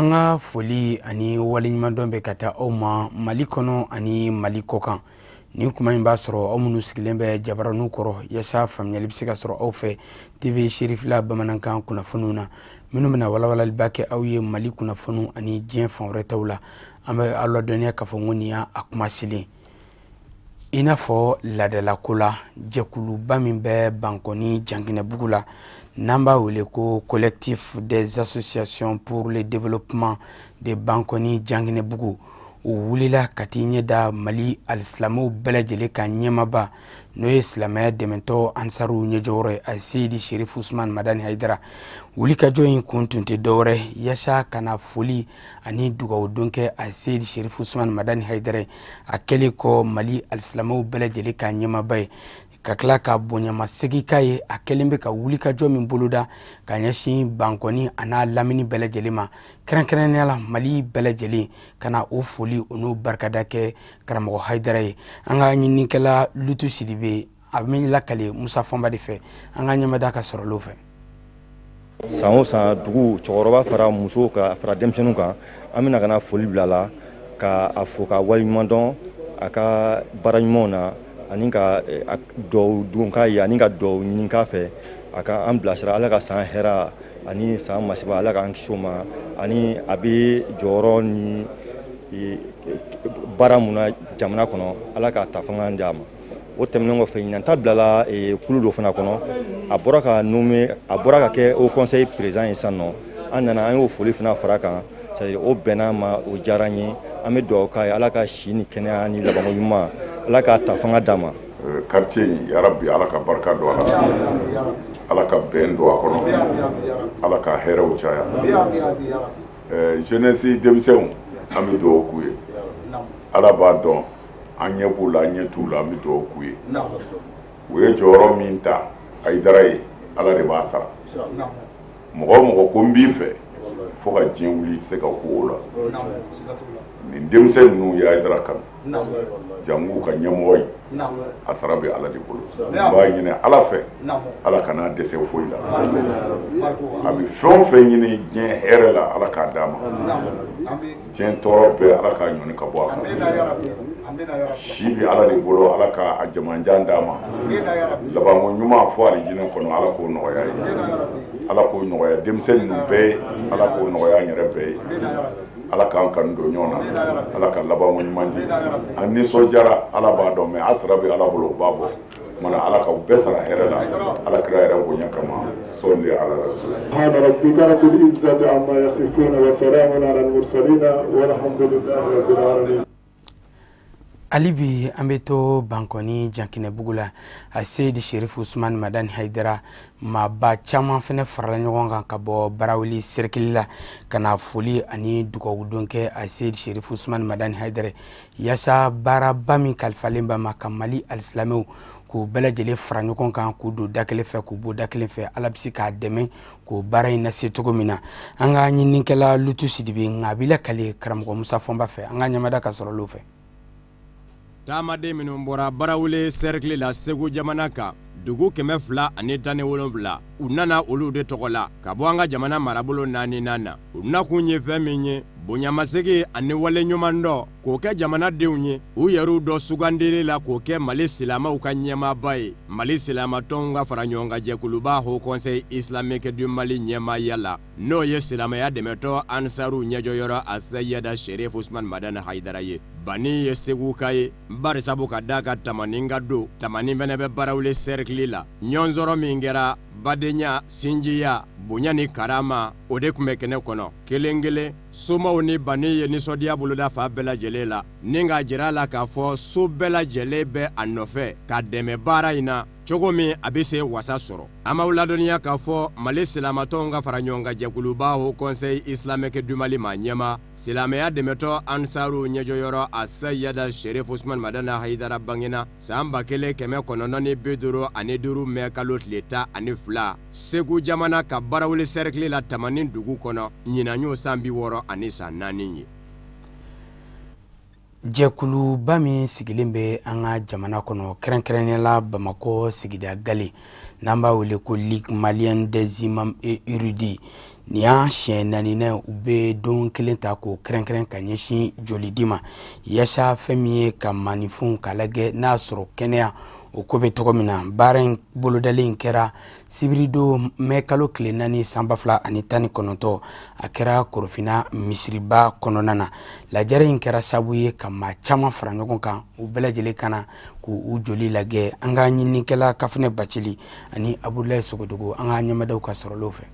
An ka foli ani waleɲumandɔn bɛ ka taa aw ma Mali kɔnɔ ani Mali kɔkan. Nin kuma in b'a sɔrɔ aw minnu sigilen bɛ jabaraninw kɔrɔ yaasa faamuyali bɛ se ka sɔrɔ aw fɛ TV Serifila bamanankan kunnafoniw na, minnu bɛna walawalaliba kɛ aw ye Mali kunnafoniw ani diɲɛ fan wɛrɛ taw la. An bɛ aw ladɔnniya k'a fɔ ko nin y'a kuma selen. I n'a fɔ laadalako la, jɛkuluba min bɛ Bankɔni Janginɛbugu la, n'an b'a wele ko Collectif des associations pour le développement de Bankɔni Janginɛbugu, o wulila ka t'i ɲɛ da Mali alisilamɛw bɛɛ lajɛlen ka ɲɛmaaba, n'o ye silamɛya dɛmɛtɔ Ansaruw ɲɛjɔyɔrɔ ye, Aseyidi Serifu Usumani Madani Hayidara. Wulikajɔ in kun tun tɛ dɔwɛrɛ yaasa ka na foli ani dugawudon kɛ Aseyidi Serifu Usumani Madani Hayidara ye, a kɛlen kɔ Mali alisilamɛw bɛɛ lajɛlen ka ɲɛmaaba ye, ka tila ka bonyamasegin k'a ye a kɛlen bɛ ka wulikajɔ min boloda ka ɲɛsin Bankɔni a n'a lamini bɛɛ lajɛlen ma, kɛrɛnkɛrɛnnenya la Mali bɛɛ lajɛlen, ka na o foli o n'o barikada kɛ karamɔgɔ Hayidara ye. An ka ɲininikɛla Lutu Sidibe, a bɛ lakale Musa Fɔnba de fɛ, an ka ɲɛmada ka sɔrɔ fɛ. San o san, dugu cɛkɔrɔba fara musow kan, fara denmisɛnninw kan, an bɛna ka na foli bila la, ka a fo, ka waleɲuman dɔn a ka baara ɲumanw na, ani ka dugawu don k'a ye, ani ka dugawu ɲini k'a fɛ a ka an bilasira. Ala ka san hɛrɛ ani san masiba, Ala k'an kisi o ma. Ani a bɛ jɔyɔrɔ ni baara mun na jamana kɔnɔ, Ala k'a ta fanga di a ma. O tɛmɛnen kɔfɛ, ɲinan ta bilala kulu dɔ fana kɔnɔ. A bɔra ka nommé, a bɔra ka kɛ haut conseil président ye sisan nɔ. An nana, an y'o foli fana fara kan, c'est à dire o bɛnna ma, o diyara n ye. An bɛ dugawu k'a ye, Ala ka si ni kɛnɛya ni labanko ɲuman, Ala k'a ta fanga d'a ma. Quartier in, yarabi, Ala ka barika don a la, Ala ka bɛn don a kɔnɔ, Ala ka hɛrɛw caya. Jeunesse, denmisɛnw, an bɛ dugawu k'u ye. Ala b'a dɔn, an ɲɛ b'u la, an ɲɛ t'u la, an bɛ dugawu k'u ye. U ye jɔyɔrɔ min ta Hayidara ye, Ala de b'a sara. Mɔgɔ o mɔgɔ ko n b'i fɛ fo ka diɲɛ wuli, i tɛ se ka ko o la. Nin denmisɛn ninnu ye Hayidara kanu, jango ka ɲɛmɔgɔ ye, a sara bɛ Ala de bolo. N b'a ɲini Ala fɛ, Ala kana dɛsɛ foyi la. A bɛ fɛn o fɛn ɲini diɲɛ hɛrɛ la, Ala k'a d'a ma. Diɲɛ tɔɔrɔ bɛɛ, Ala k'a ɲɔni ka bɔ a kan. Si bɛ Ala de bolo, Ala ka a jamanjan d'a ma. Labanko ɲuman fo alijinɛ kɔnɔ, Ala k'o nɔgɔya ye, Ala k'o nɔgɔya denmisɛn ninnu bɛɛ ye, Ala k'o nɔgɔya an yɛrɛ bɛɛ ye. Ala k'an kanu don ɲɔgɔn na, Ala ka labanko ɲuman di. An nisɔndiyara, Ala b'a dɔn, mais a sara bɛ Ala bolo, o b'a bɔ mana. Ala ka bɛɛ sara hɛrɛ la, Ala kira yɛrɛ bonya kama. Sɔli ala rasul. سبحان ربك رب العزة عما يصفون وسلام على المرسلين والحمد لله رب العالمين. Hali bi an bɛ to Bankɔni Jankinɛbugu la. A Seyidi Serifu Usumani Madani Hayidara, maaba caman fana farala ɲɔgɔn kan ka bɔ Barawuli cercle la ka na foli ani dugawudon kɛ a Seyidi Serifu Usumani Madani Hayidara, yaasa baaraba min kalifalen b'a ma ka Mali alisilamɛw k'u bɛɛ lajɛlen fara ɲɔgɔn kan, k'u don da kelen fɛ, k'u bɔ da kelen fɛ, Ala bɛ se k'a dɛmɛ k'o baara in lase cogo min na. An ka ɲininikɛla Lutu Sidibe, nka a b'i lakale karamɔgɔ Musa Fɔnba fɛ. An ka ɲamada ka sɔrɔ olu fɛ. Taamaden minnu bɔra Barawele cercle la Segu jamana kan, dugu 217, u nana olu de tɔgɔ la ka bɔ an ka jamana marabolo naani na. U nakun ye fɛn min ye, bonyamasegin ani wale ɲumandɔn k'o kɛ jamanadenw ye u yɛrɛw dɔ sugandili la k'o kɛ Mali silamɛw ka ɲɛmaaba ye, Mali silamatɔnw ka fara ɲɔgɔn kan jɛkuluba Haut Conseil Islamique du Mali ɲɛmaaya la, n'o ye silamɛya dɛmɛtɔn Ansaru ɲɛjɔyɔrɔ Asayida Serif Usumani Madani Hayidara ye. Bani ye Seguka ye, barisabu ka d'a kan Tamanin ka don, Tamanin fana bɛ Barawele cercle la. Ɲɔgɔnsɔrɔ min kɛra, badenya, sinjiya, bonya ni karama, o de tun bɛ kɛnɛ kɔnɔ. Kelen kelen, somaw ni Bani ye nisɔndiya boloda fan bɛɛ lajɛlen la, ni k'a jira a la k'a fɔ so bɛɛ lajɛlen bɛ a nɔfɛ ka dɛmɛ baara in na cogo min a bɛ se wasa sɔrɔ. An b'aw ladɔnniya k'a fɔ Mali silamatɔnw ka fara ɲɔgɔn kan jɛkuluba Haut Conseil Islamique du Mali maa ɲɛmaa, silamɛya dɛmɛtɔn Ansaru ɲɛjɔyɔrɔ Asayida Serif Usumani Madani Hayidara bangena san 1955 mɛ kalo tile 12 Segu jamana ka Barawele cercle la Tamanin dugu kɔnɔ. Ɲinan y'o san 60 ani san 4 ye. Jɛkuluba min sigilen bɛ an ka jamana kɔnɔ, kɛrɛnkɛrɛnnenya la Bamakɔ sigida gale, n'an b'a wele ko Ligue malienne des imams et érudits, Nin y'a siɲɛ naaninan u bɛ don kelen ta k'o kɛrɛnkɛrɛn ka ɲɛsin jolidi ma, yaasa fɛn min ye ka maaninfinw k'a lajɛ n'a sɔrɔ kɛnɛya o ko bɛ cogo min na. Baara in bolodalen kɛra sibiridon mɛ kalo tile 4 san 2019. A kɛra Korofina misiriba kɔnɔna na. Lajɛrɛ in kɛra sababu ye ka maa caman fara ɲɔgɔn kan, u bɛɛ lajɛlen ka na k'u joli lajɛ. An ka ɲininikɛla Kafunɛ Bacili ani Abudulayi Sogodogo, an ka ɲɛmadaw ka sɔrɔlenw fɛ.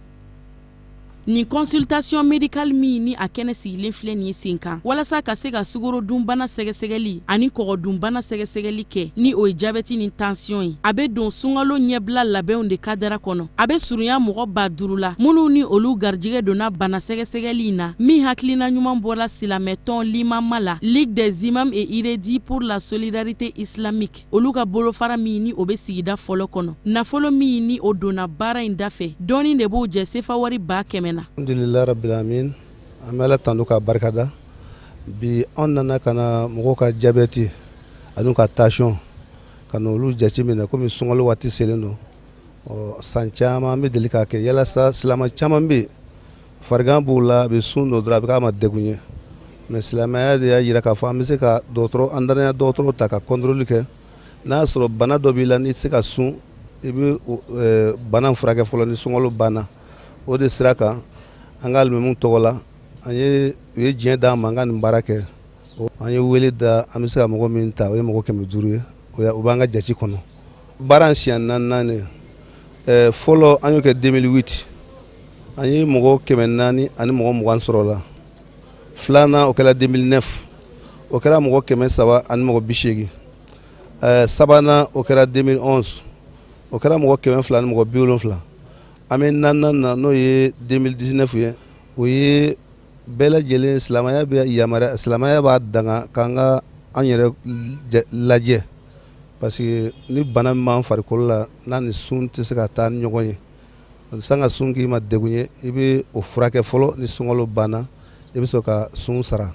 Nin consultation médicale min ni a kɛnɛ sigilen filɛ nin ye sen kan walasa ka se ka sukorodunbana sɛgɛsɛgɛli ani kɔgɔdunbana sɛgɛsɛgɛli kɛ, ni o ye jabɛti ni tansiyɔn ye, a bɛ don sunkalo ɲɛbila labɛnw de kadara kɔnɔ. A bɛ surunya mɔgɔ 5000 la minnu ni olu garijɛgɛ donna bana sɛgɛsɛgɛli in na, min hakilina ɲuman bɔra silamɛtɔn Limama la, Ligue des imams et érudits pour la solidarité islamique, olu ka bolofara min ni o bɛ sigida fɔlɔ kɔnɔ. Nafolo min ni o donna baara in dafɛ, dɔɔni de b'o jɛ sefa wari 100 000 na. Alhamdulilayi rabbil alamin, an bɛ Ala tanu k'a barikada. Bi an nana ka na mɔgɔw ka jabɛti ani ka tansiyɔn ka na olu jateminɛ, komi sunkalo waati selen don. Ɔ san caman an bɛ deli k'a kɛ yalasa silamɛ caman bɛ yen, farigan b'u la, a bɛ sun don dɔrɔn, a bɛ k'a ma degun ye. Mais silamɛya de y'a jira k'a fɔ an bɛ se ka dɔgɔtɔrɔ, an danaya dɔgɔtɔrɔ ta ka contrôle kɛ. N'a y'a sɔrɔ bana dɔ b'i la, n'i tɛ se ka sun, i bɛ bana furakɛ fɔlɔ ni sunkalo banna. O de sira kan, an ka alimamiw tɔgɔ la, an ye u ye diɲɛ d'an ma an ka nin baara kɛ. An ye wele da, an bɛ se ka mɔgɔ min ta, o ye mɔgɔ 500 ye. O b'an ka jate kɔnɔ. Baara in siɲɛ naaninan de. Fɔlɔ an y'o kɛ 2008, an ye mɔgɔ 420 sɔrɔ la. Filanan, o kɛra 2009, o kɛra mɔgɔ 380. Sabanan, o kɛra 2011, o kɛra mɔgɔ 270. An bɛ naaninan na, n'o ye 2019 ye. O ye bɛɛ lajɛlen, silamɛya bɛ yamaruya, silamɛya b'a danga k'an ka an yɛrɛ lajɛ, parce que ni bana min b'an farikolo la, n'a ni sun tɛ se ka taa ni ɲɔgɔn ye, san ka sun k'i ma degun ye, i bɛ o furakɛ fɔlɔ. Ni sunkalo banna, i bɛ sɔrɔ ka sun sara.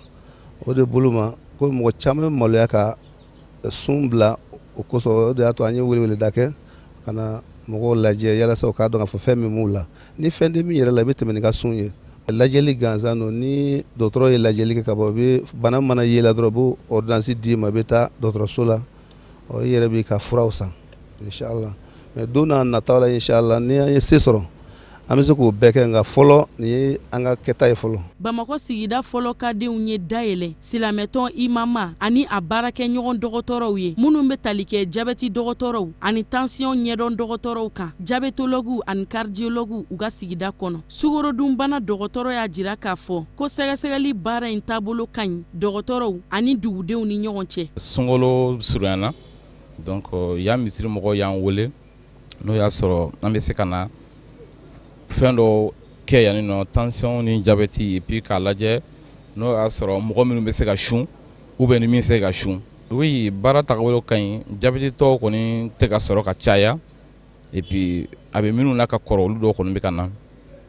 O de bolo ma ko mɔgɔ caman bɛ maloya ka sun bila. O kosɔn, o de y'a to an ye weleweleda kɛ ka na mɔgɔw lajɛ, yalasa u k'a dɔn k'a fɔ fɛn min b'u la. Ni fɛn tɛ min yɛrɛ la, i bɛ tɛmɛ n'i ka sun ye. Lajɛli gansan don. Ni dɔgɔtɔrɔ ye lajɛli kɛ ka bɔ, bɛ bana mana ye la dɔrɔn, u b'o ordonnance d'i ma, i bɛ taa dɔgɔtɔrɔso la, ɔ i yɛrɛ b'i ka furaw san, inshallah. Mais don n'a nataw la, inshallah, ni an ye se sɔrɔ, an bɛ se k'o bɛɛ kɛ. Nka fɔlɔ, nin ye an ka kɛta ye fɔlɔ. Bamakɔ sigida fɔlɔ ka denw ye dayɛlɛ silamɛtɔn Imama ani a baarakɛɲɔgɔn dɔgɔtɔrɔw ye, minnu bɛ tali kɛ jabɛti dɔgɔtɔrɔw ani tansiyɔn ɲɛdɔn dɔgɔtɔrɔw kan, diabétologue ani cardiologue, u ka sigida kɔnɔ. Sukorodunbana dɔgɔtɔrɔ y'a jira k'a fɔ ko sɛgɛsɛgɛli baara in taabolo ka ɲi dɔgɔtɔrɔw ani dugudenw ni ɲɔgɔn cɛ. Sunkalo surunyana, donc yan misiri mɔgɔw y'an wele n'o y'a sɔrɔ an bɛ se ka na fɛn dɔ kɛ yan nɔ, tension ni diabète, et puis k'a lajɛ n'o y'a sɔrɔ mɔgɔ minnu bɛ se ka sun ou bien ni min se ka sun. Oui, baara tagabolo ka ɲi. Diabète tɔw kɔni tɛ ka sɔrɔ ka caya, et puis a bɛ minnu na ka kɔrɔ, olu dɔw kɔni bɛ ka na,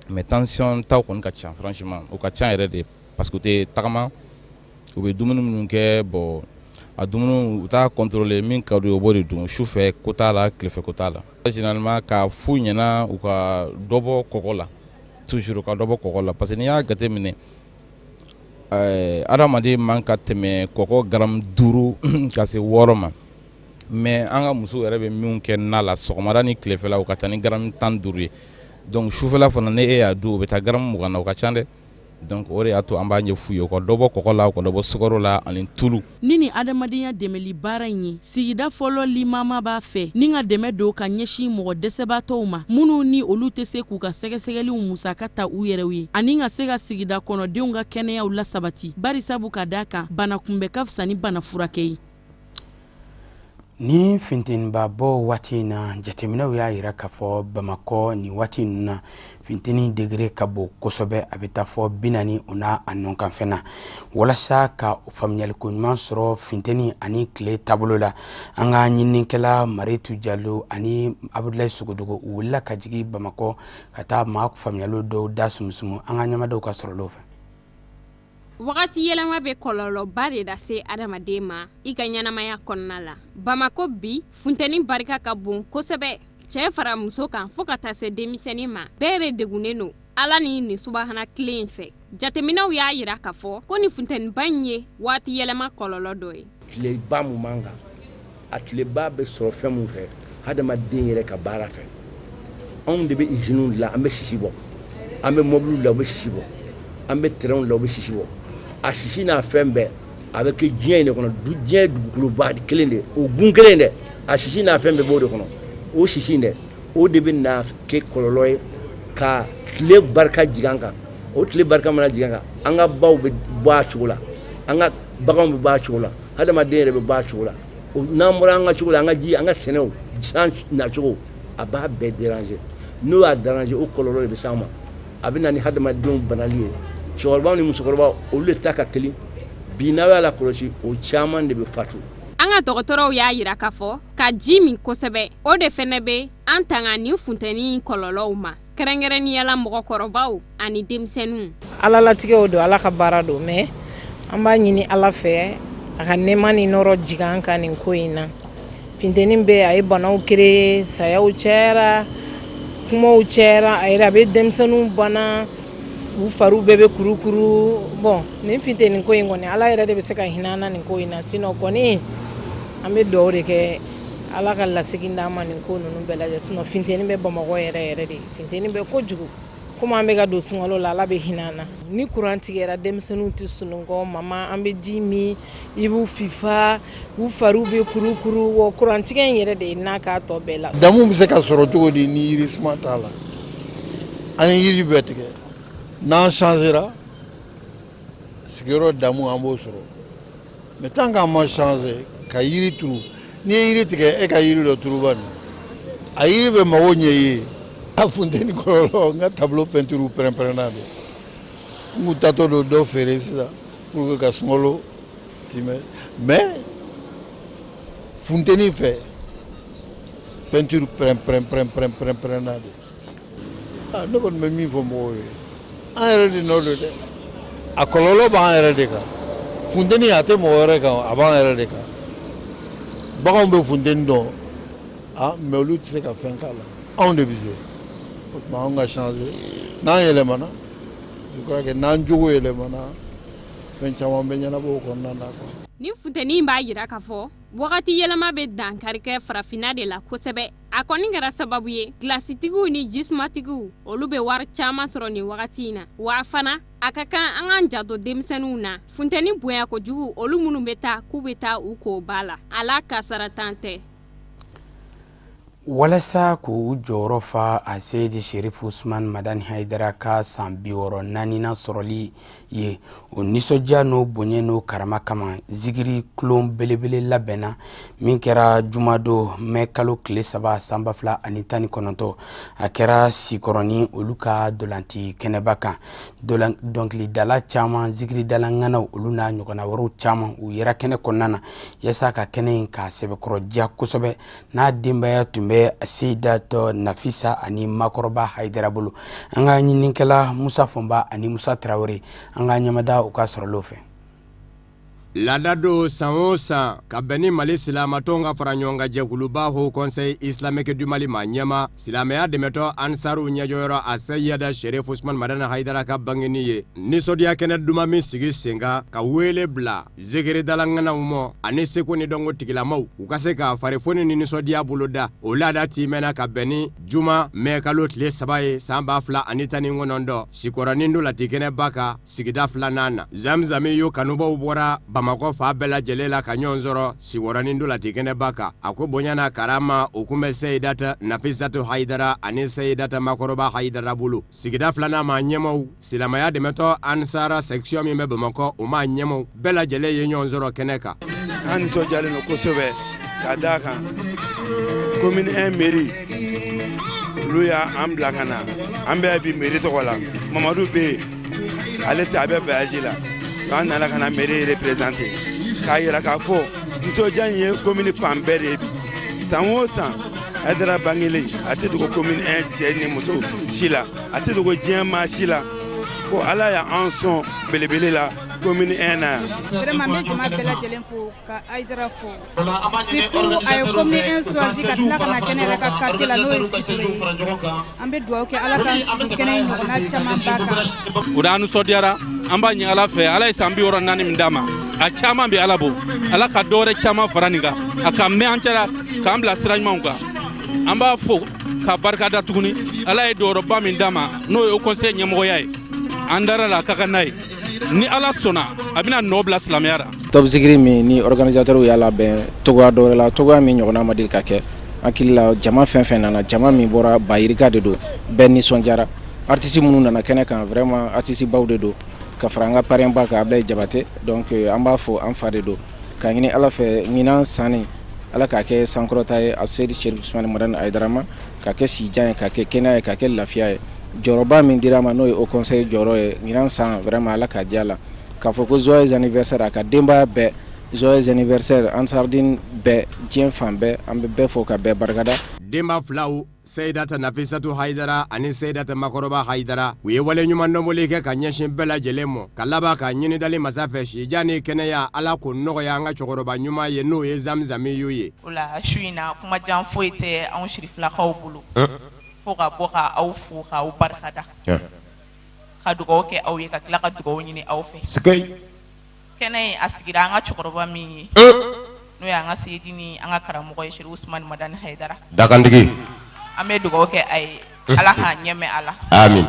mais tension taw kɔni ka ca. Franchement, o ka ca yɛrɛ de, parce que u tɛ tagama, u bɛ dumuni minnu kɛ, bon, a dumuni u t'a contrôler. Min ka d'u ye, u b'o de dun. Sufɛ ko t'a la, tilefɛ ko t'a la. Généralement, k'a f'u ɲɛna u ka dɔ bɔ kɔgɔ la, toujours u ka dɔ bɔ kɔgɔ la, parce que n'i y'a jateminɛ, adamaden man ka tɛmɛ kɔgɔ garamu 5 ka se 6 ma. Mais an ka musow yɛrɛ bɛ min kɛ na la sɔgɔmada ni tilefɛla, o ka ca ni garamu 15 ye. Donc sufɛla fana, ni e y'a dun, o bɛ taa garamu 20 na, o ka ca dɛ. Donc o de y'a to an b'a ɲɛf'u ye u ka dɔ bɔ kɔgɔ la, u ka dɔ bɔ sukaro la ani tulu. Ni adamadenya dɛmɛli baara in ye, sigida fɔlɔ limama b'a fɛ ni ka dɛmɛ don ka ɲɛsin mɔgɔ dɛsɛbaatɔw ma, minnu ni olu tɛ se k'u ka sɛgɛsɛgɛliw musaka ta u yɛrɛw ye, ani ka se ka sigida kɔnɔdenw ka kɛnɛyaw lasabati, barisabu ka d'a kan bana kunbɛ ka fisa ni bana furakɛ ye. Ni funteniba bɔ waati in na, jateminɛw y'a yira k'a fɔ Bamakɔ nin waati ninnu na, funteni degré ka bon kosɛbɛ, a bɛ taa fɔ 40 o n'a a nɔkanfɛn na. Walasa ka faamuyaliko ɲuman sɔrɔ funteni ani tile taabolo la, an ka ɲininikɛla Maritu Jalo ani Abudulayi Sogodogo, u wulila ka jigin Bamakɔ ka taa maa faamuyali dɔw da sumusumu an ka ɲɛmadaw ka sɔrɔlenw fɛ. Wagati yɛlɛma bɛ kɔlɔlɔba de lase adamaden ma i ka ɲɛnamaya kɔnɔna la. Bamakɔ bi, funteni barika ka bon kosɛbɛ. Cɛ fara muso kan, fo ka taa se denmisɛnnin ma, bɛɛ de degunnen don. Ala ni nin subahana tile in fɛ. Jateminɛw y'a jira k'a fɔ ko nin funteniba in ye waati yɛlɛma kɔlɔlɔ dɔ ye. Tileba mun b'an kan, a tileba bɛ sɔrɔ fɛn mun fɛ? Hadamaden yɛrɛ ka baara fɛ. Anw de bɛ usines dilan, an bɛ sisi bɔ. An bɛ mobiliw dilan, u bɛ sisi bɔ. An bɛ trainw dilan, u bɛ sisi bɔ. A sisi n'a fɛn bɛɛ, a bɛ kɛ diɲɛ in de kɔnɔ. Diɲɛ ye dugukoloba kelen de, o gun kelen dɛ. A sisi n'a fɛn bɛɛ b'o de kɔnɔ. O sisi in dɛ, o de bɛ na kɛ kɔlɔlɔ ye ka tile barika jigin an kan. O tile barika mana jigin an kan, an ka baw bɛ bɔ a cogo la, an ka baganw bɛ bɔ a cogo la, hadamaden yɛrɛ bɛ bɔ a cogo la. N'an bɔra an ka cogo la, an ka ji, an ka sɛnɛw, san nacogo, a b'a bɛɛ déranger. N'o y'a déranger, o kɔlɔlɔ de bɛ s'an ma. A bɛ na ni hadamadenw banali ye. Cɛkɔrɔbaw ni musokɔrɔbaw, olu de ta ka teli bi. N'aw y'a lakɔlɔsi, o caman de bɛ fatu. An ka dɔgɔtɔrɔw y'a jira k'a fɔ ka ji min kosɛbɛ, o de fana bɛ an tanga nin funteni kɔlɔlɔw ma, kɛrɛnkɛrɛnnenya la mɔgɔkɔrɔbaw ani denmisɛnninw. Ala latigɛw don, Ala ka baara don, mais an b'a ɲini Ala fɛ a ka nɛɛma ni nɔrɔ jigin an kan nin ko in na. Funteni bɛ, a ye banaw créer, sayaw cayara, kumaw cayara, a yɛrɛ a bɛ denmisɛnninw bana, u fariw bɛɛ bɛ kurukuru. Bon, nin funteni ko in kɔni, Ala yɛrɛ de bɛ se ka hinɛ an na nin ko in na. Sinon kɔni, an bɛ dugawu de kɛ, Ala ka lasegin d'an ma nin ko ninnu bɛɛ lajɛ. Sinon funteni bɛ Bamakɔ yɛrɛ yɛrɛ de, funteni bɛ kojugu. Komi an bɛ ka don sunkalo la, Ala bɛ hinɛ an na. Ni kuran tigɛra, denmisɛnninw tɛ sunɔgɔ. Mama, an bɛ ji min, i b'u fifa, u fariw bɛ kurukuru. Wa kurantigɛ in yɛrɛ de ye n'a k'a tɔ bɛɛ la. Damu bɛ se ka sɔrɔ cogo di ni yiri suma t'a la? An ye yiri bɛɛ tigɛ. N'an changera sigiyɔrɔ, damu an b'o sɔrɔ. Mais tant qu'an ma changer ka yiri turu, n'i ye yiri tigɛ, e ka yiri dɔ turu bani, a yiri bɛ mago ɲɛ i ye. A funteni kɔlɔlɔ, n ka tableau peinture pɛrɛn-pɛrɛnna de. N kun taatɔ don dɔ feere sisan pour que ka sunkalo timɛ, mais funteni fɛ, peinture pɛrɛn pɛrɛn pɛrɛn pɛrɛn pɛrɛn pɛrɛnna de. Ah, ne kɔni bɛ min fɔ mɔgɔw ye, an yɛrɛ de nɔ don dɛ. A kɔlɔlɔ b'an yɛrɛ de kan. Funteni a tɛ mɔgɔ wɛrɛ kan, a b'an yɛrɛ de kan. Baganw bɛ funteni dɔn, ah, mais olu tɛ se ka fɛn k'a la, anw de bɛ se. O tuma anw ka changer. N'an yɛlɛmana, je crois que n'an jogo yɛlɛmana, fɛn caman bɛ ɲɛnabɔ o kɔnɔna na quoi. Nin funteni b'a jira k'a fɔ wagati yɛlɛma bɛ dankari kɛ farafinna de la kosɛbɛ. A kɔni kɛra sababu ye, gilasitigiw ni jisumatigiw, olu bɛ wari caman sɔrɔ nin wagati in na. Wa fana, a ka kan an k'an janto denmisɛnninw na, funteni bonya kojugu, olu minnu bɛ taa k'u bɛ taa u ko ba la, a la kasara tan tɛ. Walasa k'u jɔyɔrɔ fa a Seyidi Serifu Usumani Madani Hayidara ka san 64nan sɔrɔli ye, o nisɔndiya n'o bonya n'o karama kama, zikiri tulon belebele labɛnna min kɛra jumadon mɛ kalo tile 3 san 2019. A kɛra Sikɔrɔni olu ka dolanti kɛnɛba kan. Dɔnkilidala caman, zikiridala ŋanaw, olu n'a ɲɔgɔnna wɛrɛw caman, u yera kɛnɛ kɔnɔna na yaasa ka kɛnɛ in k'a sɛbɛkɔrɔ diya kosɛbɛ. N'a denbaya tun bɛ Seyidatɔ Nafisa ani Makɔrɔba Hayidara bolo. An ka ɲininikɛla Musa Fɔnba ani Musa Tarawele, an ka ɲɛmada u ka sɔrɔlenw fɛ. Laada don san o san ka bɛn ni Mali silamatɔnw ka fara ɲɔgɔn kan jɛkuluba Haut Conseil Islamique du Mali maa ɲɛmaa, silamɛya dɛmɛtɔn Ansaru ɲɛjɔyɔrɔ a Seyida Serif Usumani Madani Hayidara ka bangeni ye nisɔndiya kɛnɛ duman min sigi sen kan, ka wele bila zikiridala ŋanaw ma ani seko ni dɔnko tigilamaw, u ka se ka farifoni ni nisɔndiya boloda. O laada timɛna ka bɛn ni juma mɛ kalo tile 3 ye san 2019, Sikɔrɔni ntolaci kɛnɛba kan, sigida filanan na. Zamzami yo kanubaw bɔra Bamakɔ fan bɛɛ lajɛlen la ka ɲɔgɔn sɔrɔ Sikɔrɔni ntolaci kɛnɛba kan. A ko bonya n'a karama, o kun bɛ Seyidata Nafisatu Hayidara ani Seyidata Makɔrɔba Hayidara bolo. Sigida filanan maa ɲɛmaw, silamɛya dɛmɛtɔn Ansara section min bɛ Bamakɔ, o maa ɲɛmaw bɛɛ lajɛlen ye ɲɔgɔn sɔrɔ kɛnɛ kan. An nisɔndiyalen don kosɛbɛ ka d'a kan commune 1 mairie, olu y'an bila ka na. An bɛ bi mairie tɔgɔ la. Mamadu bɛ yen, ale tɛ, a bɛ voyage la. An nana ka na mairie représenter k'a yira k'a fɔ nisɔndiya in ye commune fan bɛɛ de ye bi. San o san, Hayidara bangelen, a tɛ dogo commune 1 cɛ ni muso si la, a tɛ dogo diɲɛ maa si la ko Ala y'an sɔn belebele la. commune 1 na yan. Vraiment n bɛ jama bɛɛ lajɛlen fo ka Hayidara fo surtout a ye commune 1 choisi ka tila ka na kɛ ne yɛrɛ ka quartier la n'o ye Sikoro ye. An bɛ dugawu kɛ Ala k'an sigi kɛnɛ in ɲɔgɔnna camanba kan. O la an nisɔndiyara, an b'a ɲini Ala fɛ, Ala ye san 64 min d'a ma, a caman bɛ Ala bolo, Ala ka dɔwɛrɛ caman fara nin kan, a ka mɛn an cɛla k'an bila sira ɲumanw kan. An b'a fo ka barika da tuguni, Ala ye jɔyɔrɔba min d'a ma, n'o ye haut conseil ɲɛmɔgɔya ye, an dara la a ka kan n'a ye. Ni Ala sɔnna, a bɛna nɔ bila silamɛya la. Top Zikiri min ni organisateur y'a labɛn togoya dɔ wɛrɛ la, togoya min ɲɔgɔnna ma deli ka kɛ. Hakili la, jama fɛn fɛn nana, jama min bɔra bayirika de don, bɛɛ nisɔndiyara. Artiste minnu nana kɛnɛ kan, vraiment artiste baw de don, ka fara an ka parrain ba kan, Ablaye Jabate. Donc an b'a fo, an fa de don, k'a ɲini Ala fɛ ɲinan sanni Ala k'a kɛ sankɔrɔta ye a Seyidi Cherif Ousmane Madani Hayidara ma, k'a kɛ sijan ye, k'a kɛ kɛnɛya ye, k'a kɛ lafiya ye. Jɔyɔrɔba min dira a ma, n'o ye haut conseil jɔyɔrɔ ye, ɲinan san vraiment Ala k'a diya la. K'a fɔ ko joyeux anniversaire a ka denbaya bɛɛ, joyeux anniversaire Ansardine bɛɛ, diɲɛ fan bɛɛ, an bɛ bɛɛ fo ka bɛɛ barikada. Denba filaw Seyidata Nafisatu Hayidara ani Seyidata Makɔrɔba Hayidara, u ye wale ɲumandɔnboli kɛ ka ɲɛsin bɛɛ lajɛlen ma, ka laban ka ɲini dali masa fɛ sijan ni kɛnɛya, Ala k'o nɔgɔya an ka cɛkɔrɔba ɲuman ye, n'o ye Zamzamiyu ye. O la su in na, kumajan foyi tɛ anw sirifilakaw bolo fo ka bɔ ka aw fo k'aw barikada, ka dugawu kɛ aw ye, ka tila ka dugawu ɲini aw fɛ. Kɛnɛ in a sigira an ka cɛkɔrɔba min ye, n'o ye an ka seyidi ni an ka karamɔgɔ ye, Cherif Ousmane Madani Hayidara. Dakantigi. An bɛ dugawu kɛ a ye, Ala k'a ɲɛ mɛn a la. Amin.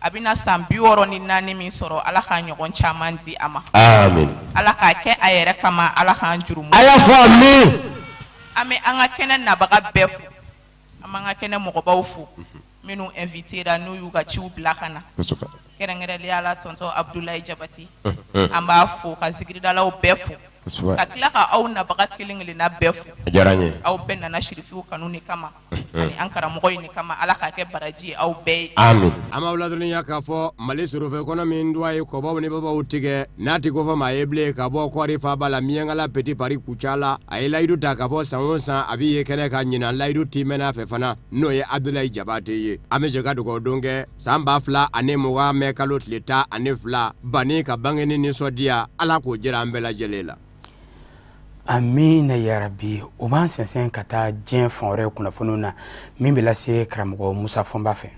A bɛna san 64 min sɔrɔ, Ala k'a ɲɔgɔn caman di a ma. Amin. Ala k'a kɛ a yɛrɛ kama, Ala k'an jurumu. A y'a fɔ amin. An bɛ an ka kɛnɛ nabaga bɛɛ fo. An b'an ka kɛnɛ mɔgɔbaw fo minnu invitera, n'u y'u ka ciw bila ka na, kɛrɛnkɛrɛnnenya la tonton Abdoulaye Jabate, an b'a fo, ka zikiridalaw bɛɛ fo, ka tila ka aw nabaga kelen kelenna bɛɛ fo. A diyara n ye. Aw bɛɛ nana sirifiw kanu de kama ani an karamɔgɔ in de kama. Ala k'a kɛ baraji ye aw bɛɛ ye. Amin. An b'aw ladɔnniya k'a fɔ Mali sorofɛn kɔnɔ min dɔgɔ ye kɔbaw ni babaw tigɛ, n'a tɛ kofɔ maa ye bilen, ka bɔ Kɔri faaba la Miɲankala Petit Paris Kucala, a ye layidu ta k'a fɔ san o san a bɛ ye kɛnɛ kan. Ɲinan layidu timɛna fɛ fana, n'o ye Abdoulaye Jabate ye. An bɛ jɛ ka dugawu don kɛ san 2020 mɛ kalo tile 12 banni ka bangeni nisɔndiya, Ala k'o jira an bɛɛ lajɛlen la. Amina yarabi. O b'an sɛnsɛn ka taa diɲɛ fan wɛrɛ kunnafoniw na, min bɛ lase karamɔgɔ Musa Fɔnba fɛ.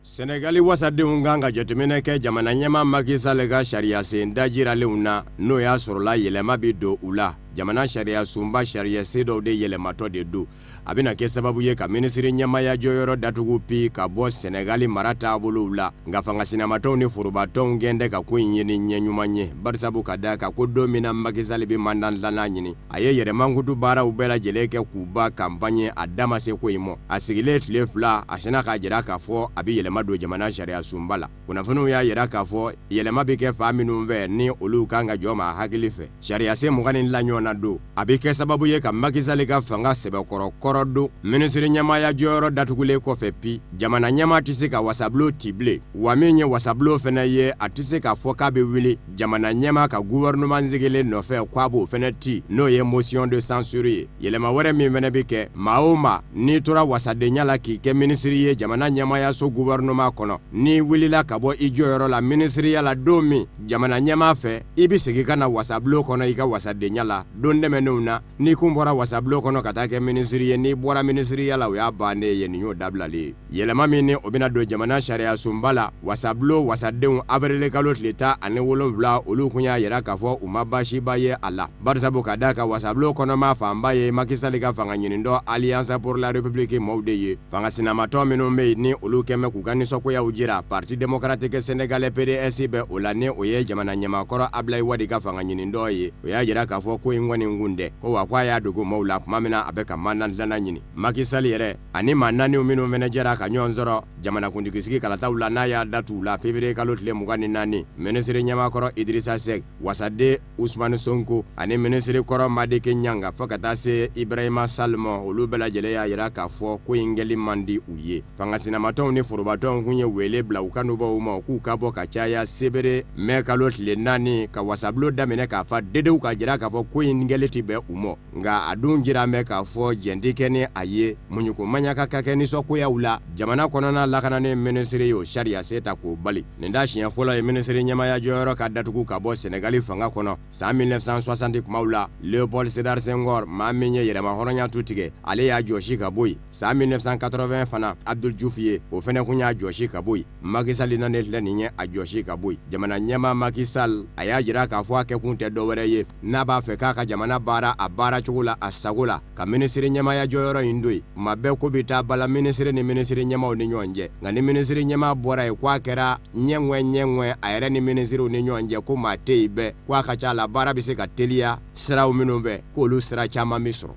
Sɛnɛgali wasadenw kan ka jateminɛ kɛ jamana ɲɛmaa Macky Sall ka sariyasen dajiralenw na, n'o y'a sɔrɔla yɛlɛma bɛ don u la. Jamana sariyasunba sariyasen dɔw de yɛlɛmatɔ de don, a bɛna kɛ sababu ye ka minisiri ɲɛmaaya jɔyɔrɔ datugu pi ka bɔ Sɛnɛgali mara taabolow la. Nka fanga sinamatɔnw ni forobatɔnw kɛn tɛ ka ko in ye ni ɲɛ ɲuman ye, barisabu ka d'a kan ko don min na Macky Sall bɛ mandat filanan ɲini, a ye yɛrɛmankutu baaraw bɛɛ lajɛlen kɛ k'u ban kanpaɲe, a da ma se ko in ma. A sigilen tile 2, a sinna k'a jira k'a fɔ a bɛ yɛlɛma don jamana sariyasunba la. Kunnafoniw y'a jira k'a fɔ yɛlɛma bɛ kɛ fan minnu fɛ, ni olu kan ka jɔ maa hakili fɛ, sariyasen 22 ɲɔgɔnna don. A bɛ kɛ sababu ye ka Macky Sall ka fanga sɛbɛkɔrɔ kɔrɔ don. Minisiri ɲɛmaaya jɔyɔrɔ datugulen kɔfɛ pi, jamana ɲɛmaa tɛ se ka wasabulon ci bilen, wa min ye wasabulon fana ye, a tɛ se k'a fɔ k'a bɛ wuli jamana ɲɛmaa ka gouvernement sigilen nɔfɛ k'a b'o fana ci, n'o ye motion de censure ye. Yɛlɛma wɛrɛ min fana bɛ kɛ, maa o maa n'i tora wasadenya la k'i kɛ minisiri ye jamana ɲɛmaayaso gouvernement kɔnɔ, n'i wulila ka bɔ i jɔyɔrɔ la minisiriya la don min jamana ɲɛmaa fɛ, i bɛ segin ka na wasabulon kɔnɔ i ka wasadenya la. Don tɛmɛnenw na, n'i kun bɔra wasabulon kɔnɔ ka taa kɛ minisiri ye, n'i bɔra minisiriya la, o y'a bannen ye. Nin y'o dabilalen ye. Yɛlɛma min ni o bɛna don jamana sariyasunba la, wasabulon wasadenw avril kalo tile 17, olu kun y'a jira k'a fɔ u ma baasiba ye a la, barisabu ka d'a kan wasabulon kɔnɔmaa fanba ye Macky Sall ka fanga ɲinitɔn Alliance pour la République maaw de ye. Fanga sinamatɔn minnu bɛ yen, ni olu kɛn bɛ k'u ka nisɔngoyaw jira, Parti démocratique sénégalais PDS bɛ o la, ni o ye jamana ɲɛmaakɔrɔ Ablaye Wade ka fanga ɲinitɔn ye. O y'a jira k'a fɔ ko in kɔni kun tɛ ko wa k'a y'a dogo maaw la tuma min na a bɛ ka mandat filanan ɲini. Macky Sall yɛrɛ ani maa naani minnu fana jɛra ka ɲɔgɔn sɔrɔ jamanakuntigisigi kalataw la, n'a y'a da t'u la février kalo tile 24, minisiri ɲɛmaakɔrɔ Idrissa Seck, wasaden Ousmane Sonko ani minisiri kɔrɔ Madické Niang, fo ka taa se Ibrahima Sall ma, olu bɛɛ lajɛlen y'a jira k'a fɔ ko in kɛli man di u ye. Fanga sinamatɔnw ni forobatɔnw kun ye wele bila u kanubaw ma k'u ka bɔ ka caya sebere mɛ kalo tile 4 ka wasabulon daminɛ k'a fa dedew, k'a jira k'a fɔ ko in kɛli tɛ bɛn u ma. Nka a dun jira bɛ k'a fɔ jɛn tɛ kɛ ni a ye muɲuko maɲaka ka kɛ nisɔngoyaw la jamana kɔnɔna lakanani minisiri y'o sariya sen ta k'o bali. Nin t'a siɲɛ fɔlɔ ye minisiri ɲɛmaaya jɔyɔrɔ ka datugu ka bɔ Senegali fanga kɔnɔ san 1960 kumaw la. Léopold Sédar Senghor, maa min ye yɛrɛmahɔrɔnya tu tigɛ, ale y'a jɔsi ka bɔ yen. San 1980 fana, Abdou Diouf ye, o fana kun y'a jɔsi ka bɔ yen. Macky Sall nalen filɛ nin ye a jɔsi ka bɔ yen. Jamana ɲɛmaa Macky Sall, a y'a jira k'a fɔ a kɛkun tɛ dɔwɛrɛ ye, n'a b'a fɛ k'a ka jamana baara a baaracogo la a sago la, ka minisiri ɲɛmaaya jɔyɔrɔ in to yen. Tuma bɛɛ ko bɛ taa bala minisiri ni minisiri ɲɛmaaw ni ɲɔgɔn cɛ, nka ni minisiri ɲɛmaa bɔra yen ko a kɛra ɲɛŋɛ ɲɛŋɛ a yɛrɛ ni minisiriw ni ɲɔgɔn cɛ, ko maa tɛ yen bɛɛ, ko a ka ca la baara bɛ se ka teliya siraw minnu fɛ, k'olu sira caman bɛ sɔrɔ.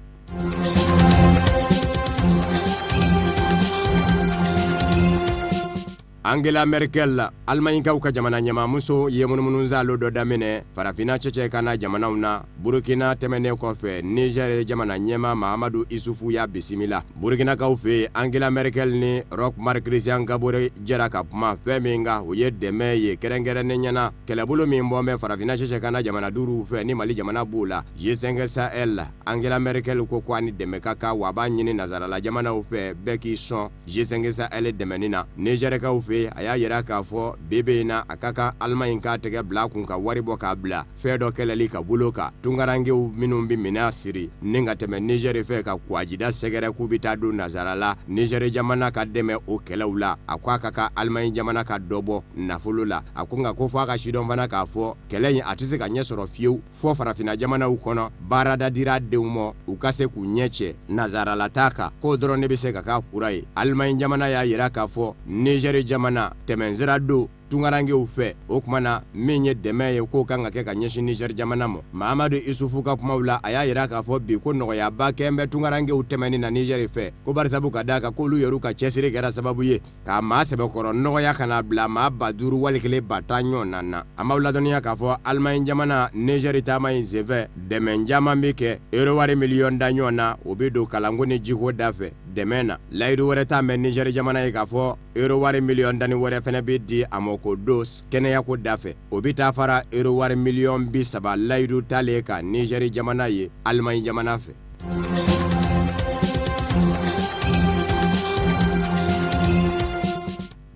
Angela Merkel, Alemaɲikaw ka jamana ɲɛmaamuso ye munumunusaalo dɔ daminɛ farafinna cɛcɛ ka na jamanaw na. Burukina tɛmɛnen kɔfɛ, Niger jamana ɲɛmaa Mahamadu Isufu y'a bisimila. Burukinakaw fɛ yen, Angela Merkel ni Roch Marc Christian Kabore jɛra ka kuma fɛn min kan, o ye dɛmɛ ye kɛrɛnkɛrɛnnenya na kɛlɛbolo min bɔ bɛ farafinna cɛcɛ ka na jamana duuru fɛ ni Mali jamana b'o la, G5 Sahel. Angela Merkel ko ko a ni dɛmɛ ka kan, wa a b'a ɲini nansarala jamanaw fɛ bɛɛ k'i sɔn G5 Sahel dɛmɛni na. Nizɛrikaw fɛ yen, a y'a jira k'a fɔ bi bi in na, a ka kan Alimaɲi k'a tɛgɛ bila a kun ka wari bɔ k'a bila fɛn dɔ kɛlɛli ka bolo kan. Tunkarankew minnu bɛ minɛn siri ni ka tɛmɛ Nizɛri fɛ ka kwajida sɛgɛrɛ k'u bɛ taa don nansara la, Nizɛri jamana ka dɛmɛ o kɛlɛw la, a ko a ka kan Alimaɲi jamana ka dɔ bɔ nafolo la. A ko nka ko fo a ka sidɔn fana k'a fɔ kɛlɛ in a tɛ se ka ɲɛ sɔrɔ fiyewu fɔ farafinna jamanaw kɔnɔ baarada dira denw ma u ka se k'u ɲɛ cɛ nansaralataa kan, k'o dɔrɔn de bɛ se ka k'a fura ye. Alimaɲi jamana y'a jira k'a fɔ Nizɛri jamana tɛmɛnsira don tunkarankew fɛ, o tuma na min ye dɛmɛ ye k'o kan ka kɛ ka ɲɛsin Nizɛri jamana ma. Mahamadu Isufu ka kumaw la, a y'a jira k'a fɔ bi ko nɔgɔyaba kɛlen bɛ tunkarankew tɛmɛni na Nizɛri fɛ, ko barisabu ka d'a kan k'olu yɛrɛ ka cɛsiri kɛra sababu ye Ka maa sɛbɛkɔrɔ nɔgɔya ka n'a bila maa 5000 wali kelen 10,000 ɲɔgɔn na. An b'aw ladɔnniya k'a fɔ Alimaɲi jamana Nizɛri taama in senfɛ, dɛmɛ caman bɛ kɛ, euro wari miliyɔn 10 ɲɔgɔn na, o bɛ don kalanko ni jiko da fɛ dɛmɛ na. Layidu wɛrɛ ta bɛ Nizɛri jamana ye k'a fɔ euro wari miliyɔn 10 wɛrɛ fana bɛ di a ma k'o don kɛnɛyako da fɛ. O bɛ taa fara euro wari miliyɔn 30 layidu talen kan Nizɛri jamana ye Alimaɲi jamana fɛ.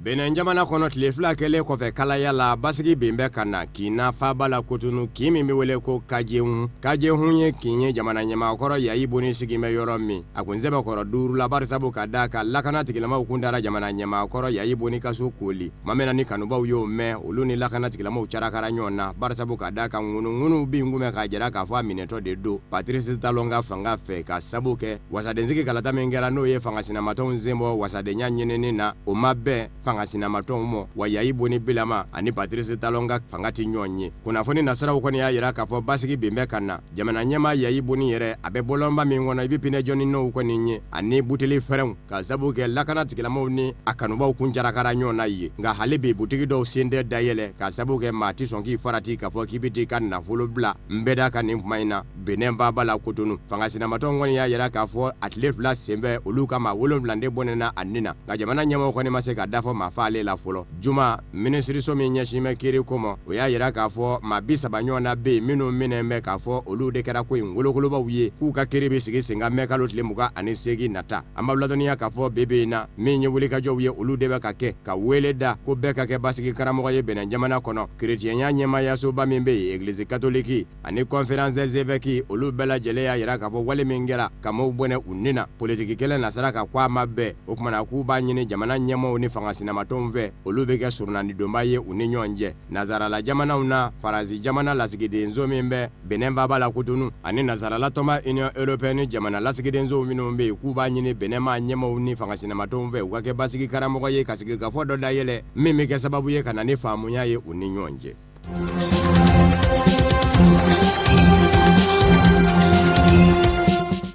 Benin jamana kɔnɔ tile fila kɛlen kɔfɛ kalaya la, basigi bin bɛ ka na kin na faaba la Kotonu, kin min bɛ wele ko Kajehun. Kajehun ye kin ye jamana ɲɛmaakɔrɔ Yayi Boni sigin bɛ yɔrɔ min. A kun sɛbɛkɔrɔ duuru la barisabu ka d'a kan lakana tigilamaw kun taara jamana ɲɛmaakɔrɔ Yayi Boni ka so kooli. Tuma min na ni kanubaw y'o mɛn, olu ni lakana tigilamaw carakara ɲɔgɔn na barisabu ka d'a kan ŋunuŋunuw bin kun bɛ k'a jira k'a fɔ a minɛtɔ de don Patrice Talon ka fanga fɛ ka sabu kɛ wasadensigi kalata min kɛra, n'o ye fanga sinamatɔnw sen bɔ wasadenya ɲinini na, o ma bɛn fanga sinamatɔnw ma. Wa Yayi Boni bilama ani Patrice Talon ka fanga tɛ ɲɔgɔn ye. Kunnafoni nasiraw kɔni y'a jira k'a fɔ basigi bin bɛ ka na. Jamana ɲɛmaa Yayi Boni yɛrɛ, a bɛ bɔlɔnba min kɔnɔ, i bɛ pinɛ jɔni nɔw kɔni ye ani buteli fɛrɛnw, ka sabu kɛ lakana tigilamaw ni a kanubaw kun carakara ɲɔgɔn na yen. Nka hali bi butigi dɔw sen tɛ dayɛlɛ ka sabu kɛ maa tɛ sɔn k'i farati k'a fɔ k'i bɛ t'i ka nafolo bila nbɛda kan nin kuma in na Benin faaba la Kotonu. Fanga sinamatɔnw kɔni y'a jira k'a fɔ a tile fila senfɛ olu ka maa 7 de bɔnɛna a ni na. Nka jamana ɲɛmɔgɔ kɔni ma se ka da fɔ maa faalen la fɔlɔ. Juma minisiriso min ɲɛsin bɛ kiiri ko ma, o y'a jira k'a fɔ maa 30 ɲɔgɔn na bɛ yen minnu minɛnen bɛ k'a fɔ olu de kɛra ko in kolokolobaw ye, k'u ka kiiri bɛ sigi sen kan mɛ kalo tile 28 nata. An b'aw ladɔnniya k'a fɔ bi bi in na, min ye wulikajɔw ye, olu de bɛ ka kɛ ka wele da ko bɛɛ ka kɛ basigi karamɔgɔ ye Benin jamana kɔnɔ. Kerecɛnya ɲɛmaayasoba min bɛ yen, Église catholique ani conférence des évêques, olu bɛɛ lajɛlen y'a jira k'a fɔ wale min kɛra ka maaw bɔnɛ u ni na politiki kɛlɛ nasira kan, ko a ma bɛn. O tuma na k'u b'a ɲini jamana ɲɛmaaw ni fanga sinamatɔnw fɛ, olu bɛ kɛ surunalidonba ye u ni ɲɔgɔn cɛ. Nansarala jamanaw na, Faransi jamana lasigidenso min bɛ Benin faaba la Kotonu ani nansarala tɔnba Union européenne jamana lasigidensow minnu bɛ yen, k'u b'a ɲini Benin maa ɲɛmaaw ni fanga sinamatɔnw fɛ, u ka kɛ basigi karamɔgɔ ye ka sigikafɔ dɔ dayɛlɛ min bɛ kɛ sababu ye ka na ni faamuya ye u ni ɲɔgɔn cɛ.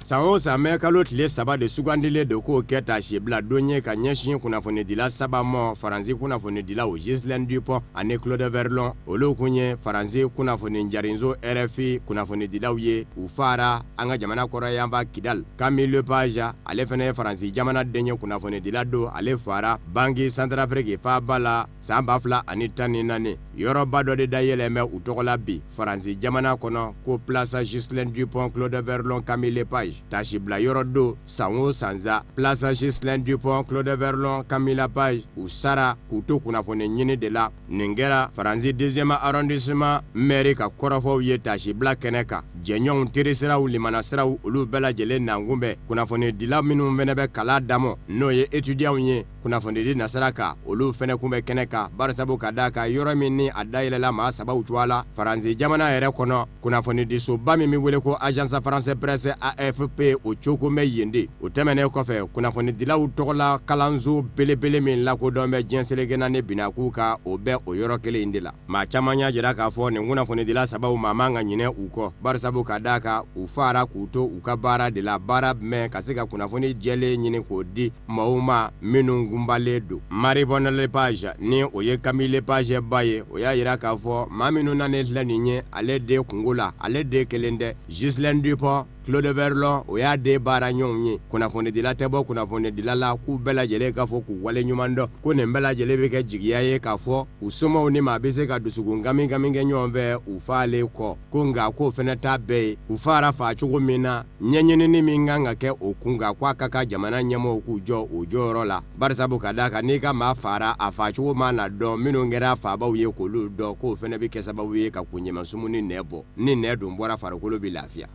San o san mɛ kalo tile 3 de sugandilen don k'o kɛ taasibila don ye ka ɲɛsin kunnafonidila saba ma. Faransi kunnafonidilaw Ghislaine Dupont ani Claude Verlon, olu kun ye Faransi kunnafoni jarinso RFI kunnafonidilaw ye, u faara an ka jamana kɔrɔnyanfan Kidal. Camille Lepage, ale fana ye Faransi jamana den ye, kunnafonidila don, ale faara Bangui Centrafrique faaba la san 2014. Yɔrɔba dɔ de dayɛlɛn bɛ u tɔgɔ la bi Faransi jamana kɔnɔ ko Place Ghislaine Dupont Claude Verlon Camille Lepage tasibila yɔrɔ don san o san sa Place Ghislaine Dupont Claude Verlon Camille Lepage u sara k'u to kunnafoni ɲini de la. Nin kɛra Faransi deuxième arrondissement maire ka kɔrɔfɔw ye tasibila kɛnɛ kan. Jɛɲɔgɔnw, terisiraw, limanasiraw olu bɛɛ lajɛlen nakun bɛ kunnafonidila minnu fana bɛ kalan damɔ n'o ye étudiants ye kunnafonidi nasira kan olu fana kun bɛ kɛnɛ kan barisabu ka d'a kan yɔrɔ min ni a dayɛlɛla maa sabaw tɔgɔ la Faransi jamana yɛrɛ kɔnɔ kunnafonidisoba min bɛ wele ko Agence France Presse AFP o coko bɛ yen de. O tɛmɛnen kɔfɛ kunnafonidilaw tɔgɔla kalanso belebele min lakodɔn bɛ diɲɛ seleke naani binakun kan o bɛ o yɔrɔ kelen in de la. Maa caman y'a jira k'a fɔ nin kunnafonidila sabaw maa man ka ɲinɛ u kɔ barisabu ka d'a kan u fara k'u to u ka baara de la baara jumɛn ka se ka kunnafoni jɛlen ɲini k'o di maaw ma minnu kunbalen don. Maryvonne Lepage ni o ye Camille Lepage ba ye o y'a jira k'a fɔ maa minnu nanen filɛ nin ye ale den kunko la ale den kelen tɛ Ghislaine Dupont Claude Verlon o y'a den baara ɲɔgɔn ye kunnafonidila tɛ bɔ kunnafonidila la k'u bɛɛ lajɛlen k'a fɔ k'u wale ɲuman dɔn ko nin bɛɛ lajɛlen bɛ kɛ jigiya ye k'a fɔ u somaw ni maa bɛ se ka dusukun kami kami kɛ ɲɔgɔn fɛ u faalen kɔ ko nka k'o fana t'a bɛɛ ye u fara faa cogo min na ɲɛɲinini min kan ka kɛ o kun kan k'a ka kan jamana ɲɛmɔgɔw k'u jɔ o jɔyɔrɔ la barisabu ka d'a kan n'i ka maa fara a faa cogo ma na dɔn minnu kɛra faabaw ye k'olu dɔn k'o fana bɛ kɛ sababu ye ka kunjɛmasumu ni nɛ bɔ ni nɛ dun bɔra farikolo bɛ lafiya.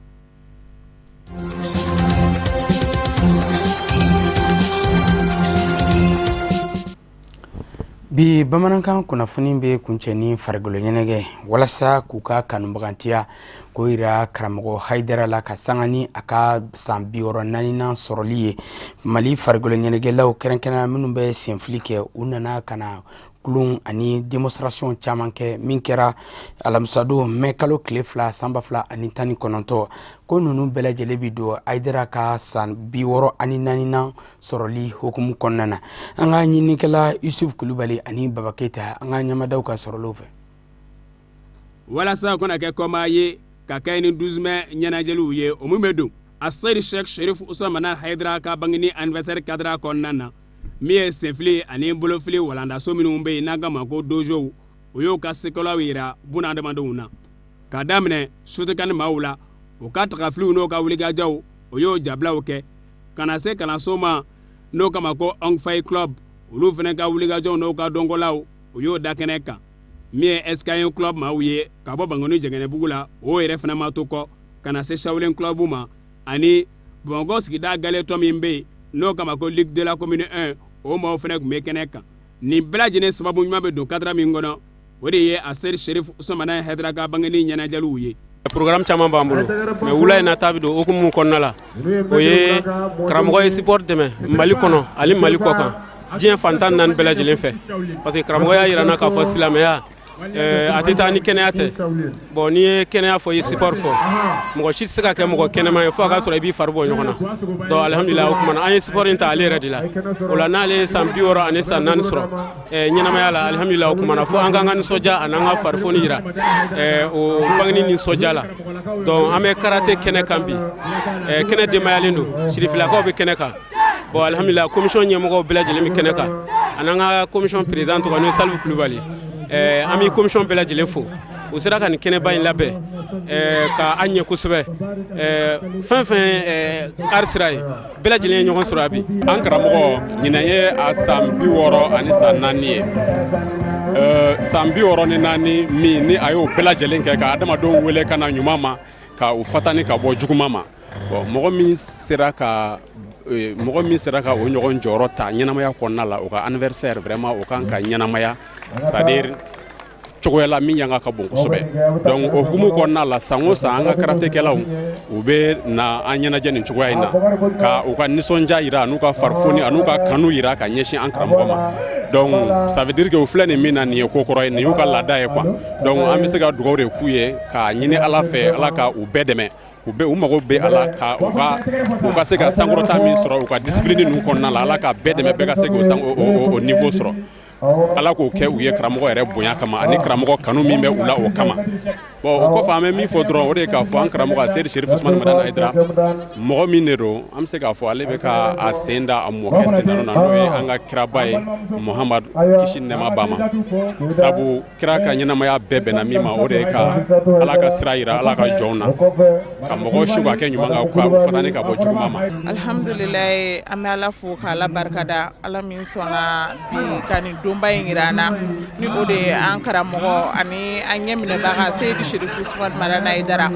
Bi bamanankan kunnafoni bɛ kuncɛ ni farikolo ɲɛnajɛ walasa k'u ka kanubagantiya k'o yira karamɔgɔ Hayidara la ka sanga ni a ka san 64nan sɔrɔli ye. Mali farikolo ɲɛnajɛlaw kɛrɛnkɛrɛnnenya minnu bɛ senfili kɛ, u nana ka na tulon ani démonstration caman kɛ min kɛra alamisadon mɛ kalo tile 2 san 2019. Ko ninnu bɛɛ lajɛlen bɛ don Hayidara ka san 64nan sɔrɔli hukumu kɔnɔna na. An ka ɲininikɛla Yusuf Kulubali ani Baba Keyita, an ka ɲamadaw ka sɔrɔliw fɛ. Walasa o kana kɛ kɔmaa ye ka kɛ ni 12 mai ɲɛnajɛliw ye, o min bɛ don Aseyid Sheikh Sherif Usman Madani Hayidara ka bangeni anniversaire cadre kɔnɔna na, min ye senfili ani bolofili walandaso minnu bɛ yen n'an k'a ma ko dojow, o y'o ka sekɔlaw yira bunadamadenw na k'a daminɛ Shotokan maaw la, u ka tagafiliw n'o ka wulikajɔw, o y'o jabilaw kɛ ka na se kalanso ma n'o k'a ma ko Hong Fai Club, olu fana ka wulikajɔw n'o ka dɔnkolaw, o y'o da kɛnɛ kan. Min ye SKN Club maaw ye ka bɔ Bankoni Jɛgɛnɛbugu la, o yɛrɛ fana ma to kɔ ka na se Shaolin Club ma ani Bamakɔ sigida galetɔn min bɛ yen n'o k'a ma ko Ligue de la commune 1, o maaw fana tun bɛ kɛnɛ kan. Nin bɛɛ lajɛlen sababu ɲuman bɛ don cadre min kɔnɔ, o de ye Aseyid Sherif Usman Madani Hayidara ka bangeni ɲɛnajɛliw ye. Programme caman b'an bolo mais wula in na ta bɛ don hukumu kɔnɔna la, o ye karamɔgɔ ye sport dɛmɛ Mali kɔnɔ ani Mali kɔ kan diɲɛ fan 14 bɛɛ lajɛlen fɛ, parce que karamɔgɔ y'a jira n na k'a fɔ silamɛya a tɛ taa ni kɛnɛya tɛ. Bon, n'i ye kɛnɛya fɔ, i ye sport fɔ. Mɔgɔ si tɛ se ka kɛ mɔgɔ kɛnɛma ye fo a ka sɔrɔ i b'i fari bɔ ɲɔgɔn na. Donc alihamudulila, o tuma na an ye sport in ta ale yɛrɛ de la. O la n'ale ye san 64 san 4 sɔrɔ ɲɛnamaya la, alihamudulila, o tuma na fo an k'an ka nisɔndiya ani an ka farifoni jira o bangeni nisɔndiya la. Donc an bɛ karaté kɛnɛ kan bi, kɛnɛ denbayalen don, sirifilakaw bɛ kɛnɛ kan. Bon, alihamudulila, commission ɲɛmɔgɔw bɛɛ lajɛlen bɛ kɛnɛ kan ani an ka commission président tɔgɔ n'o ye Salifu Kulubali. An bɛ commission bɛɛ lajɛlen fo, u sera ka nin kɛnɛba in labɛn ka an ɲɛ kosɛbɛ. Fɛn fɛn art sira ye, bɛɛ lajɛlen ye ɲɔgɔn sɔrɔ bi. An karamɔgɔ, ɲinan ye a san 64 san 4 ye. San 64 min ni a y'o bɛɛ lajɛlen kɛ ka adamadenw wele ka na ɲuman ma, ka u fatani ka bɔ juguman ma. Bon, mɔgɔ min sera ka o ɲɔgɔn jɔyɔrɔ ta ɲɛnamaya kɔnɔna la, o ka anniversaire vraiment o kan ka ɲɛnamaya, c'est à dire cogoya la min yanga ka bon kosɛbɛ. Donc o hukumu kɔnɔna la, san o san, an ka karatekɛlaw u bɛ na an ɲɛnajɛ nin cogoya in na ka u ka nisɔndiya yira an'u ka farifoni an'u ka kanu yira ka ɲɛsin an karamɔgɔ ma. Donc ça veut dire que u filɛ nin min na, nin ye ko kɔrɔ ye, nin y'u ka laada ye quoi. Donc an bɛ se ka dugawu de k'u ye k'a ɲini Ala fɛ, Ala ka u bɛɛ dɛmɛ, u bɛ u mago bɛ a la ka u ka se ka sankɔrɔta min sɔrɔ u ka discipline ninnu kɔnɔna la, Ala ka bɛɛ dɛmɛ, bɛɛ ka se k'o niveau sɔrɔ. Ala k'o kɛ u ye karamɔgɔ yɛrɛ bonya kama ani karamɔgɔ kanu min bɛ u la o kama. Bon, o kɔfɛ, an bɛ min fɔ dɔrɔn, o de ye k'a fɔ an karamɔgɔ Seyidi Serifu Usumani Madani Hayidara, mɔgɔ min de don, an bɛ se k'a fɔ ale bɛ ka a sen da a mɔkɛ sendano na, n'o ye an ka kiraba ye Muhamadu, kisi ni nɛɛma b'a ma. Sabu kira ka ɲɛnamaya bɛɛ bɛnna min ma, o de ye ka Ala ka sira yira Ala ka jɔnw na, ka mɔgɔw su ka kɛ ɲuman kan, ka fatani ka bɔ juguman ma. Alhamdulilayi, an bɛ Ala fo k'Ala barikada, Ala min sɔnna bi ka nin donba in yira an na, ni o de ye an karamɔgɔ ani an ɲɛminɛbaga Seyidi Serifu Usumani Madani Hayidara,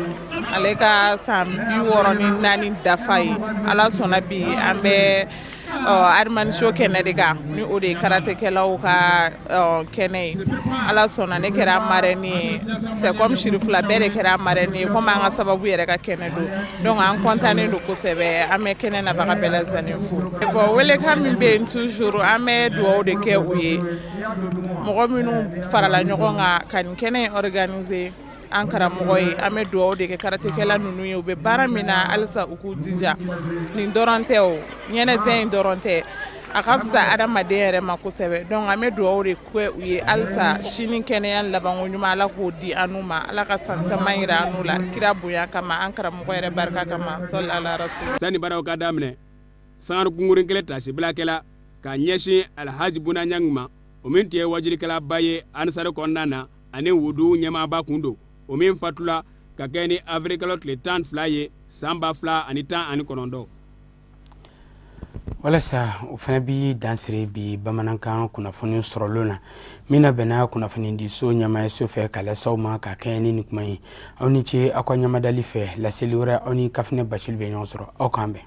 ale ka san 64 dafa ye. Ala sɔnna, bi an bɛ Arimani so kɛnɛ de kan, ni o de ye karatekɛlaw ka kɛnɛ ye. Ala sɔnna, ne kɛra marraine ye. C'est comme sirifila bɛɛ de kɛra marraine ye, komi an ka sababu yɛrɛ ka kɛnɛ don. Donc an kɔntannen don kosɛbɛ. An bɛ kɛnɛ nabaga bɛɛ lajɛlen fo. Bon, welekan min bɛ yen toujours, an bɛ dugawu de kɛ u ye, mɔgɔ minnu farala ɲɔgɔn kan ka nin kɛnɛ in organiser an karamɔgɔ ye. An bɛ dugawu de kɛ karatekɛla ninnu ye, u bɛ baara min na, halisa u k'u jija. Nin dɔrɔn tɛ, o ɲɛnajɛ in dɔrɔn tɛ, a ka fisa adamaden yɛrɛ ma kosɛbɛ. Donc an bɛ dugawu de kɛ u ye halisa, sini kɛnɛya labanko ɲuman, Ala k'o di an n'u ma. Ala ka san caman yira an n'u la, kira bonya kama, an karamɔgɔ yɛrɛ barika kama, sɔli ala rasul. Sani baaraw ka daminɛ, sangari kunkurin kelen taasibila kɛla ka ɲɛsin Alhaji Buna Ɲangi ma, o min tun ye wajulikɛlaba ye Ansari kɔnɔna na ani wudu ɲɛmaaba kun don, o min fatula ka kɛ ni avril kalo tile 12 ye san 2019. Walasa o fana bi dansiri bi bamanankan kunnafoni sɔrɔlen na min na bɛnna kunnafonidiso ɲɛmaayaso fɛ ka lase aw ma ka kɛɲɛ ni nin kuma ye. Aw ni ce aw ka ɲamadali fɛ. Laseli wɛrɛ, aw ni Kafinɛ Bacili bɛ ɲɔgɔn sɔrɔ. Aw k'an bɛn.